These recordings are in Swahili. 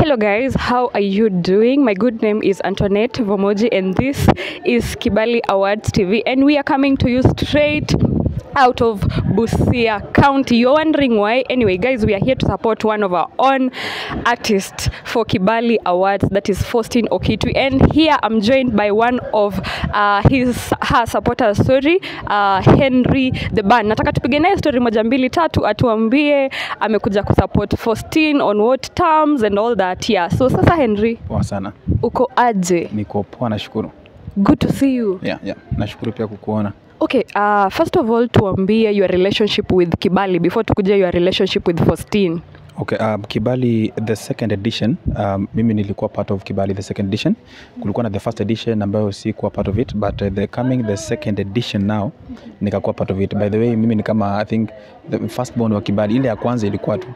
Hello guys, how are you doing? My good name is Antoinette Vomoji and this is Kibali Awards TV, and we are coming to you straight out of Busia County. You're wondering why? Anyway, guys, we are here to support one of our own artists for Kibali Awards, that is Faustine Okitwi. And here I'm joined by one of her supporters, sorry, Henry the Ban. Nataka tupige naye story moja mbili tatu, atuambie amekuja kusupport Faustine on what terms and all that. Yeah. So sasa Henry, Poa sana. Uko aje? Niko poa, nashukuru. Good to see you. Yeah. Nashukuru pia kukuona. Okay, first of all, tuambie your relationship with Kibali before tukuje your relationship with Faustine. Okay, Kibali the second edition, mimi nilikuwa part of Kibali the second edition. Kulikuwa na the first edition ambayo sikuwa part of it, but the coming the second edition now nikakuwa part of it. By the way, mimi ni kama I think the first born wa Kibali, ile ya kwanza ilikuwa tu.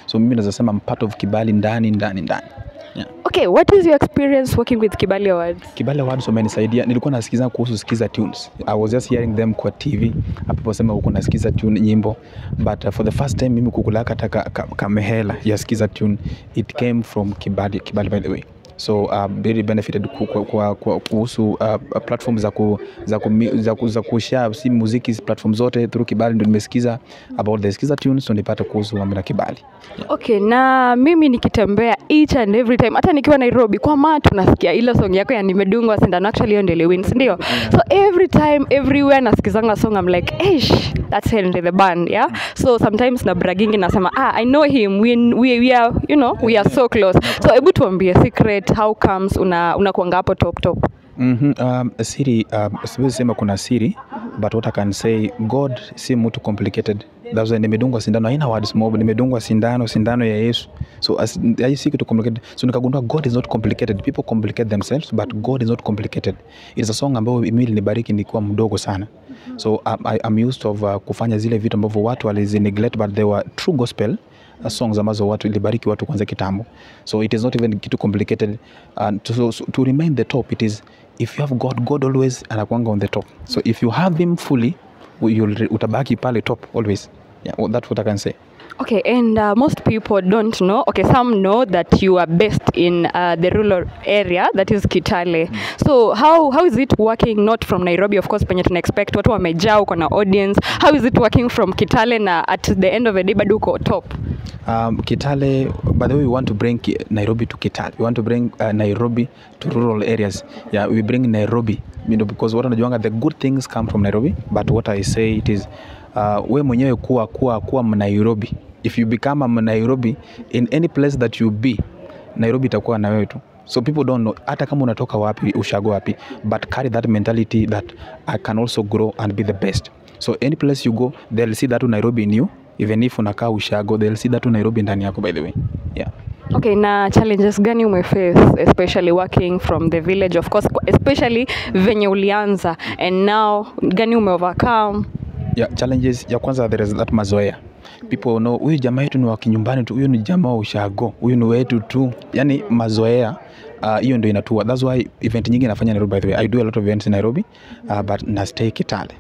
So mimi naweza sema I'm part of Kibali ndani ndani ndani. Yeah. Okay, what is your experience working with Kibali Awards? Kibali Awards wamenisaidia. Nilikuwa nasikiza kuhusu Skiza Tunes. I was just hearing them kwa TV. Hapo sema huko nasikiza tune nyimbo. But for the first time mimi kukulaka hata kamehela ya Skiza Tune, it came from Kibali, Kibali by the way. So very benefited kwa kuhusu platform za kushare si muziki, platform zote through Kibali ndio nimesikiza about the Skiza Tunes, so nipata kuhusu mambo na Kibali. Yeah. Okay, na mimi nikitembea each and every time, hata nikiwa Nairobi kwa mat nasikia ile song yako ya Nimedungwa Sindano, actually hiyo ndio iliwin, si ndio? So every time everywhere nasikizanga song, I'm like, "Eish, that's Henry the Band," yeah? So sometimes na bragging nasema, "Ah, I know him, we are, you know, we are so close." So hebu tuambie secret, how comes unakuanga hapo top top? Siri, siwezi sema kuna siri, but what I can say, God si mtu complicated. That's why nimedungwa sindano, haina words mob, nimedungwa sindano, sindano ya Yesu. So as si kitu complicated. So nikagundua God is not complicated. People complicate themselves, but God is not complicated. It's a song ambayo mimi ilinibariki nikiwa mdogo sana. So I'm used of kufanya zile vitu ambavyo watu walizi neglect, but they were true gospel songs ambazo watu ilibariki watu kwanza kitambo. So it is not even kitu complicated. And so to remain the top, it is if you have God, God always anakuanga on the top. So if you have him fully, you'll utabaki pale top always. Yeah, well, that's what I can say. Okay, and most people don't know. Okay, some know that you are based in the rural area, that is Kitale. So how is it working, not from Nairobi, of course, penye tuna expect watu wamejaa, uko na audience. How is it working from Kitale na at the end of the day bado uko top? Kitale, by the way, we want to bring Nairobi to Kitale. We want to bring Nairobi to rural areas. Yeah, we bring Nairobi, because what wanajuanga, the good things come from Nairobi. But what I say it is, we mwenyewe kuwa Nairobi. If you become a Nairobi, in any place that you be, Nairobi itakuwa na wewe tu. So people don't know, hata kama unatoka wapi, ushago wapi, but carry that mentality that I can also grow and be the best. So any place you go, they'll see that Nairobi in you. Even if unakaa ushago, they'll see that Nairobi ndani yako, by the way. Yeah. Okay, na challenges gani umeface, especially working from the village, of course, especially venye ulianza, and now gani umeovercome? Yeah, challenges ya kwanza, there is that mazoea. People know huyu jamaa yetu ni wa kinyumbani tu, huyu ni jamaa wa ushago, huyu ni wetu tu. Yani mazoea, hiyo ndio inatua. That's why event nyingi nafanya Nairobi, by the way. I do a lot of events in Nairobi, but na stay Kitale.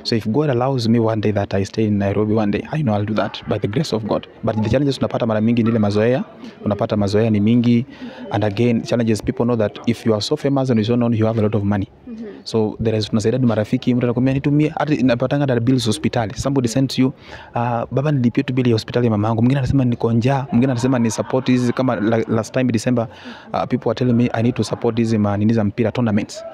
So if God allows me one day that I stay in Nairobi one day, I know I'll do that by the grace of God. But the challenges tunapata mara mingi ni ile mazoea, unapata mazoea ni mingi, and again challenges, people know that if you are so famous and you so known, you have a lot of money. So there is tunasaidia marafiki, mtu anakuambia nitumie, hata napatanga na bills hospitali. Somebody sends you, "Baba, nilipie tu bill ya hospitali ya mama yangu." Mwingine anasema niko njaa, mwingine anasema ni support hizi kama last time December, people were telling me I need to support hizi nini za mpira tournaments.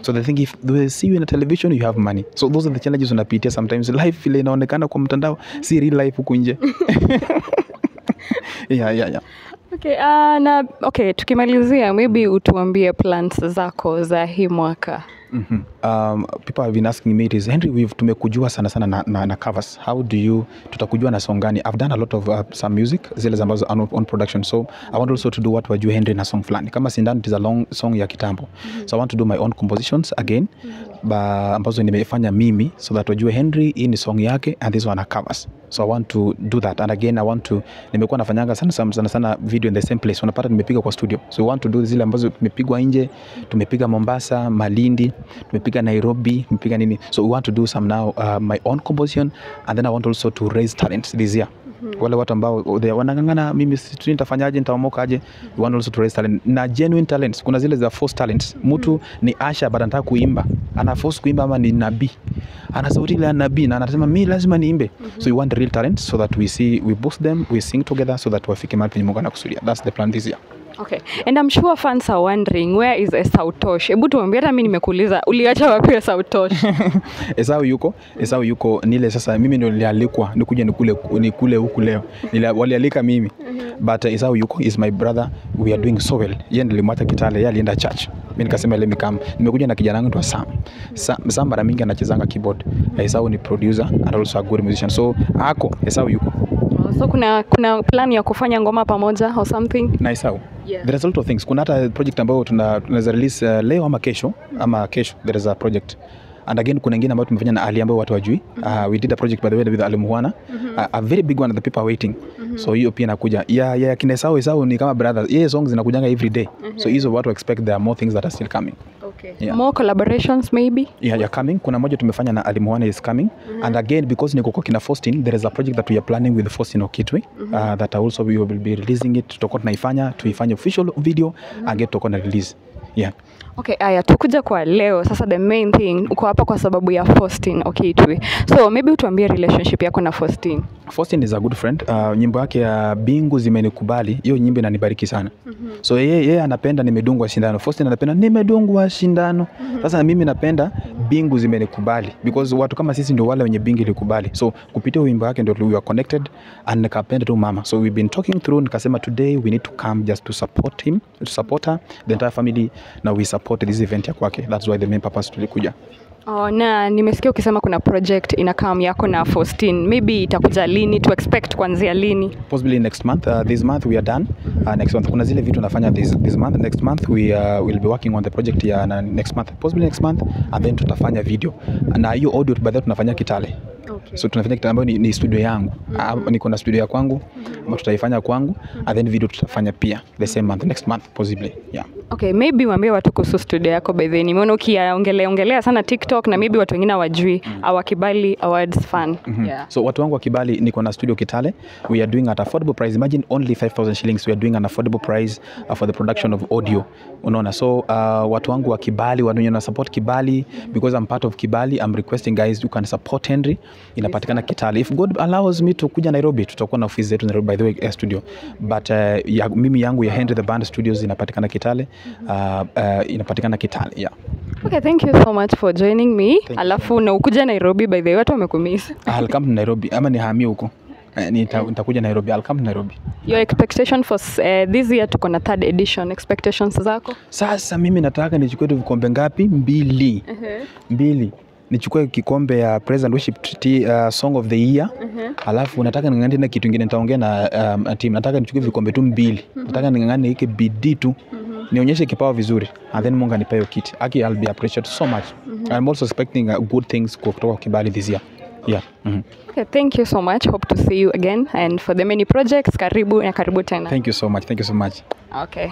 So the thing, if they see you in a television, you have money. So those are the challenges unapitia sometimes. Life ile inaonekana kwa mtandao si real life huku nje. Yeah. Okay, na okay, tukimalizia maybe utuambie plans zako za hii mwaka. People have been asking me, it is Henry, we've tumekujua sana sana na covers. How do you, tutakujua na song gani? I've done a lot of some music zile ambazo on production. So I want also to do what wajue Henry na song fulani. Kama Sindano, it is a long song ya kitambo. So I want to do my own compositions again, ba ambazo nimefanya mimi, so that wajue Henry hii ni song yake and this one are covers. So I want to do that. And again I want to, nimekuwa nafanyanga sana sana sana, sana video in the same place. Unapata nimepiga kwa studio. So we want to do zile ambazo tumepigwa nje, tumepiga Mombasa, Malindi, tumepiga Nairobi, tumepiga nini. So we want to do some now, my own composition, and then I want also to raise talents this year. Wale watu ambao wanang'ang'ana, mimi sijui nitafanyaje, nitaomoka aje. We want also to raise talent na genuine talents. Kuna zile za forced talents. Mtu ni usher but anataka kuimba, ana force kuimba, ama ni nabii, ana sauti ile ya nabii na anasema mi lazima niimbe. So we want real talents so that we see, we boost them, we sing together so that wafike mahali penye Mungu anakusudia. That's the plan this year. Okay. And I'm sure fans are wondering, where is Esau Tosh? Hebu tuambie, hata mimi nimekuuliza, uliacha wapi Esau Tosh? Esau yuko, Esau yuko nile. Sasa mimi ndio nilialikwa nikuje nikule huku leo. Walialika mimi. But Esau yuko, is my brother. We are doing so well. Yeye nilimwacha Kitale, yeye alienda church. Mimi nikasema let me come. Nimekuja na kijana wangu anaitwa Sam. Sam mara mingi anachezanga keyboard. Esau ni producer and also a good musician. So ako, Esau yuko. So kuna plan ya kufanya ngoma pamoja or something? Na Esau. Yeah. There is a lot of things. Kuna hata project ambayo tunaweza release leo ama kesho. There is a project. And again kuna ingine ambayo tumefanya na Ali ambayo watu wajui. We did a project, by the way, with Ali Muhwana. A very big one that the people are waiting. So hiyo pia inakuja. Yeah, kina Esau, Esau ni kama brothers. Yeye songs zinakujanga every day. So hizo watu expect there are more things that are still coming. Yeah. More collaborations maybe? Yeah, coming. Kuna moja tumefanya na Ali Muhwana is coming. And again, because niko kwa kina Faustin, there is a project that we are planning with Faustin Okitwe that also we will be releasing it. Tutakuwa tunaifanya, tuifanye official video, again tutakuwa na release. Yeah. Okay, aya, tukuja kwa leo. Sasa the main thing, uko hapa kwa sababu ya Faustin Okitwe. So maybe utuambie relationship yako na Faustin. Faustin is a good friend. Nyimbo yake ya "Bingu Zimenikubali", hiyo nyimbo inanibariki sana. So yeye anapenda "Nimedungwa Sindano". Faustin anapenda "Nimedungwa Sindano". Sasa mimi napenda "Bingu Zimenikubali" because watu kama sisi ndio wale wenye bingu ilikubali. So kupitia wimbo wake ndio we were connected and nikapenda tu mama. So we've been talking through, nikasema today we need to come just to support him, to support her, the entire family, na we support this event ya kwake. That's why the main purpose tulikuja. Oh, na nimesikia ukisema kuna project inacome yako na Faustin. Maybe itakuja lini? To expect kuanzia lini? Possibly next month. This month we are done. Next month kuna zile vitu nafanya this month. Next month we will be working on the project ya na next month, possibly next month, and then tutafanya video na hiyo audio. By the way, tunafanya Kitale. So tunafanya Kitale ambayo ni studio yangu. Niko na studio ya kwangu ambayo tutaifanya kwangu, and then video tutafanya pia the same month, next month possibly, yeah. Okay, maybe waambie watu kuhusu studio yako by the way. Nimeona ukiongelea ongelea sana TikTok na maybe watu wengine hawajui. Our Kibali Awards fan. Yeah. So watu wangu wa Kibali, niko na studio Kitale. We are doing at affordable price. Imagine only 5000 shillings. We are doing an affordable price for the production of audio. Unaona? So watu wangu wa Kibali, watu wenye wana support Kibali, because I'm part of Kibali, I'm requesting guys, you can support Henry. Inapatikana Kitale. If God allows me to kuja Nairobi, tutakuwa na ofisi zetu Nairobi, by the way, studio. But mimi yangu ya Henry the Band Studios inapatikana Kitale. Inapatikana Kitale. Yeah. Okay, thank you so much for joining me. Thank you. Alafu na ukuja Nairobi, by the way, watu wamekumiss. I'll come to Nairobi ama nihamie huko. Nitakuja Nairobi. I'll come to Nairobi. Your expectation for this year, tuko na third edition. Expectations zako? Sasa mimi nataka nichukue tu vikombe ngapi? Mbili. Mbili. Nichukue kikombe ya Praise and Worship Song of the Year. Alafu nataka ning'ang'ane tena kitu kingine, nitaongea na team. Nataka nichukue vikombe tu mbili. Nataka ning'ang'ane hiki bidii tu. Nionyeshe kipawa vizuri and then Mungu anipe hiyo kiti. Aki, I'll be appreciated so much. I'm also expecting good things kutoka kwa Kibali this year. Yeah. Okay, thank you so much. Hope to see you again and for the many projects. Karibu na karibu tena. Thank you so much. Thank you so much. Okay.